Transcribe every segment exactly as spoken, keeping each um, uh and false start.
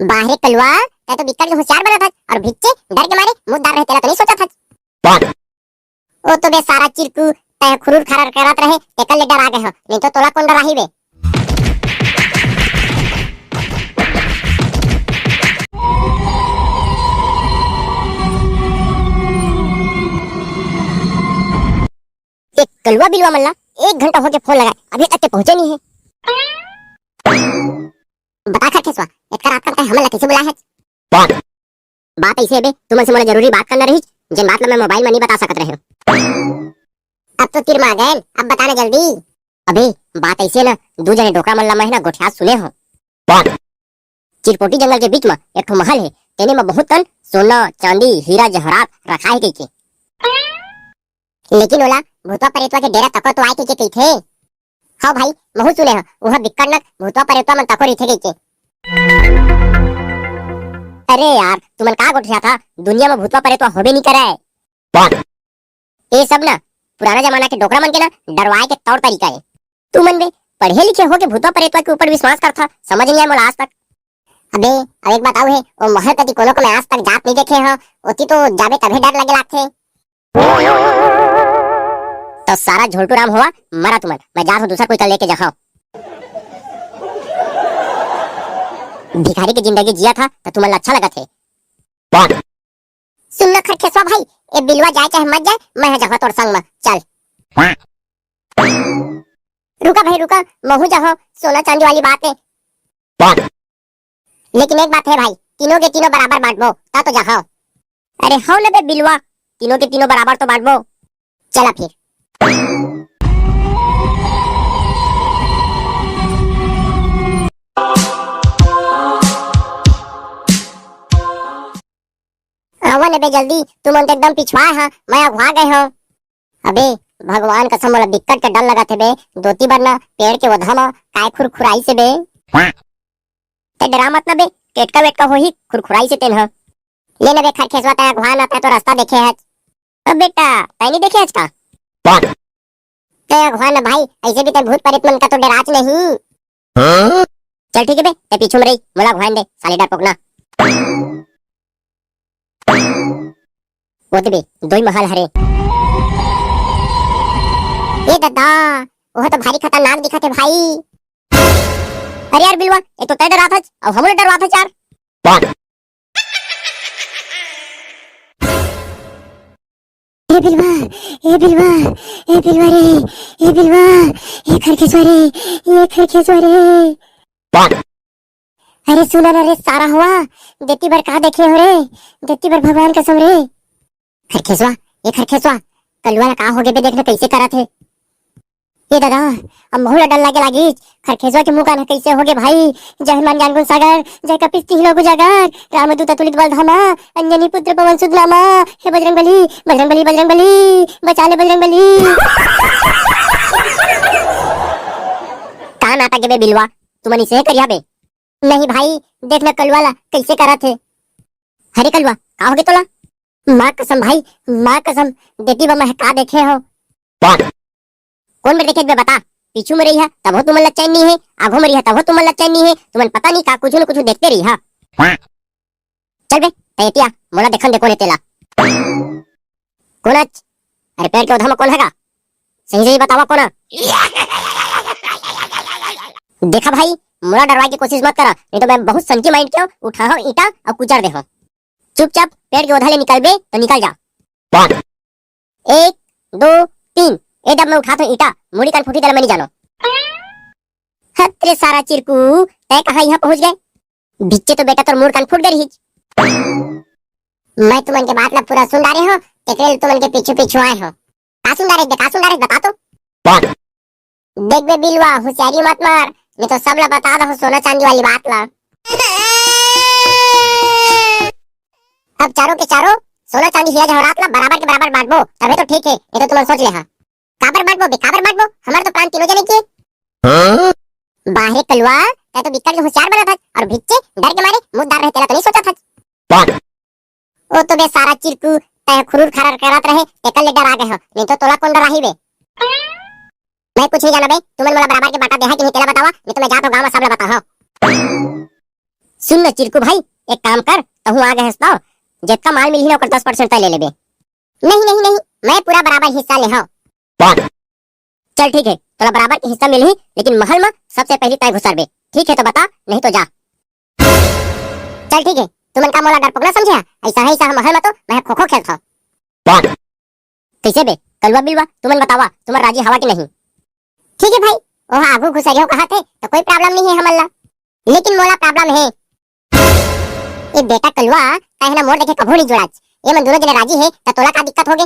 बाहरे कलुआ, तै तो बिक्कट के होशियार बनत हस, अउ भिच्चे डर के मारे मुंह दार रहे तेला तो नहीं सोचत हस। ओ तो बे सारा चिरकू, तै खुरूर खारर करत रहे, तेकर ले डरा गे हो, नहीं तो तोला कौन डराही बे? ए कलुआ बिलुआ मन ला एक घंटा होगे फोन लगाए, अभी तक के पहुंचे नहीं है। बता खरखेसवा, एतका रात का तै हमन ला कैसे बुलाए हस? बात ऐसे है बे, तुमन से मोला जरूरी बात करना रही, जेन बात ला मैं मोबाइल में नहीं बता सकत रहे। अब तो तीर में आ गए, अब बताना जल्दी। अबे, बात ऐसे ना, दू जने डोकरा मन ला मैं ना गोठियात सुने हो। चिरपोटी जंगल के बीच में एक ठो महल है, तेने में बहुत कन सोना, चांदी, हीरा, जवाहरात रखा है कहिके। लेकिन ओला भूतवा परेतवा के डेरा तको तो आए कहिके कहिथे। हाँ भाई, महू सुने हो, वह बिक्कट नक भूतवा परेतवा मन तको रहिथे कहिके। अरे यार, तुमन का गोठियाथव, दुनिया में भूतवा परेतवा होबे नहीं करे। ये सब ना पुराना जमाना के डोकरा मन के ना डरवाए के तौर तरीका है। तुमन बे पढ़े लिखे हो के भूतवा परेतवा के ऊपर विश्वास करथव, समझ नहीं आए मोला आज तक। अबे, अब एक बात अउ है, वो महल कती कोनो को मैं आज तक जात नहीं देखे हो, ओती तो जाबे तभे डर लगे लागथे। तो सारा झोलटू राम होवा, मरा तुमन, मैं जात हूँ दूसर कोई कल लेके जाओ। भिखारी के जिंदगी जिया था तो तुमन ला अच्छा लगा थे। सुन ना खरखेसवा भाई, ए बिलवा जाए चाहे मत जाए, मैं ह जाहूं तोर संग म। चल। रुका भाई रुका, महू जाहूं, सोना चांदी वाली बात है। लेकिन एक बात है भाई, तीनों के तीनों बराबर बांटबो, ता तो जाहूं। अरे हव न बे बिलवा, तीनों के तीनों बराबर तो बांटबो। चला फिर। आवा न बे जल्दी, तुमन तो एकदम पिछुआ हा, मैं अघुआ गए हूँ। अबे भगवान कसम, मोला बिक्कट के डर लगत हे बे, दोती बर न पेड़ के ओधा म काय खुरखुराइस हे बे। ते डरा मत न बे, टेटका वेटका होही, खुरखुराइस हे तेन ह। ले न बे खरखेसवा, तै अघुआ न, तै तो रास्ता देखे हच। अब बेटा, तै नहीं देखे हच का? तै अघुआ न भाई, ऐसे भी तै भूत प्रेत मन का तो डराच नहीं। चल ठीक है बे, तै पीछू में रही, मोला अघुआन दे, साले डरपोकना। वो तो बे, दोई महल हरे। ए दादा, वो तो भारी खतरनाक दिखत हे भाई। अरे यार बिलवा, एक तो तै डरात हच, अब हमन डरवात हच यार। ए बिलवा, ए बिलवा, ए बिलवा रे, ए बिलवा, ए खरखेसवा रे, ए खरखेसवा रे। अरे सुना ना रे सारा हुआ, देती बर का देखे हो रे, देती बर भगवान कसम रे। खरखेसवा, ए खरखेसवा, कलुआ ला का होगे बे, देख ना कैसे करत हे। ए दादा, अब महू ला डर लागे लागिस। खरखेसवा के मुंह कान ह कइसे होगे भाई। जय हनुमान ज्ञान गुण सागर, जय कपीस तिहुँ लोक उजागर, रामदूत अतुलित बल धामा, अंजनी पुत्र पवन सुत नामा। हे बजरंग बली, बजरंग बली, बजरंग बली, बचा ले बजरंग बली। का नाटक हे बे बिलवा, तुमन इसे करिया बे। नहीं भाई, देख ना कलुआ ला कइसे करत हे। अरे कलुआ, का होगे तोला? माँ कसम भाई, माँ कसम, देती बा मैं का देखे हो। कौन मेर देखे बे बता? पीछू में रही है, तभो तुमन ला चैन नहीं है, आगो में रही है, तभो तुमन ला चैन नहीं है, तुमन पता नहीं का कुछ न कुछ देखते रही है। चल बे, तै एतिया, मोला देखन दे कोन हे तेला। कोन अच? अरे पेड़ के ओधा में कोन हेगा? सही सही बतावा कोन हे? देखा भाई, मोला डरवाए की कोशिश मत करा, नहीं तो मैं बहुत सनकी माइंड के हूँ, उठाहूँ ईटा अउ कुचर देहूँ। चुपचाप पेड़ के ओधा ले निकलबे तो निकल जा। एक, दो, तीन। ए दब मैं उठात हूँ ईटा, मुड़ी कान फूटी तेला मैं नहीं जानो। हत रे सारा चिरकू, तै कहाँ यहाँ पहुँच गए? बिच्चे तो बेटा तोर मुड़ कान फूट गए रहीच। मैं तुमन के बात ला पूरा सुन डारे हो, तेकरे ले तुमन के पीछू पीछू आए हो। का सुन डारे बे, का सुन डारे बता तो। देख बे बिलवा, होशियारी मत मार, नहीं तो सब ला बता दो सोना चांदी वाली बात ला। अब चारों के चारों सोना चांदी हीरा जवाहरात ला बराबर के बराबर बांटबो, तबे तो ठीक है, नहीं तो तुमन सोच ले हा। काबर बांटबो बे, काबर बांटबो? हमार तो प्राण तीनों जने के। हाँ? बाहरे कलुआ, तै तो बिक्कट के होशियार बनत हच, अउ भिच्चे डर के मारे मुंह दार रहे तेला तो नहीं सोचत हच। ओ तो बे सारा चिरकू, तै खुरूर खारर करत रहे, तेकर ले डरा गे हो, नहीं तो तोला कौन डराही बे? मैं कुछ नहीं जाना बे, तुमन मोला बराबर के बांटा देहा कि नहीं तेला बतावा, नहीं तो मैं जात हो गांव में सब ला बताहा। सुन न चिरकू भाई, एक काम कर, तहूँ आ गए हस त जेतका माल मिलही ना, ओकर दस परसेंट तय ले लेबे। नहीं नहीं नहीं, मैं पूरा बराबर हिस्सा ले हव। चल ठीक है, तोला बराबर के हिस्सा मिलही, लेकिन महल में सबसे पहली तय घुसरबे। ठीक है तो बता, नहीं तो जा। चल ठीक है, तुमन का मोला डरपोकना समझे हा? ऐसा है, ऐसा महल में तो मैं खो खो खेलत हव। कैसे बे कलुआ बिलवा, तुमन बतावा, तुमन राजी हवा कि नहीं? ठीक है भाई, ओह आगू घुसरियो कहा थे तो कोई प्रॉब्लम नहीं है हमन ला, लेकिन मोला प्रॉब्लम है। ए बेटा कलुआ, तैं ह ना मोर देखे कभू नहीं जुड़ाच। ये मन दोनों जने राजी है त तोला का दिक्कत होगे?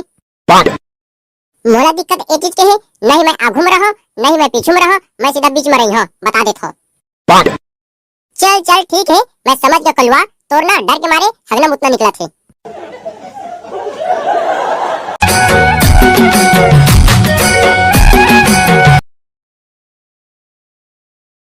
मोला दिक्कत ए चीज के है, नहीं मैं आगू में रहो, नहीं मैं पीछू में रहो, मैं सीधा बीच में रही हूँ, बता देत हो। चल चल ठीक है, मैं समझ गया कलुआ, तोर ना डर के मारे हगना मुतना निकलत हे।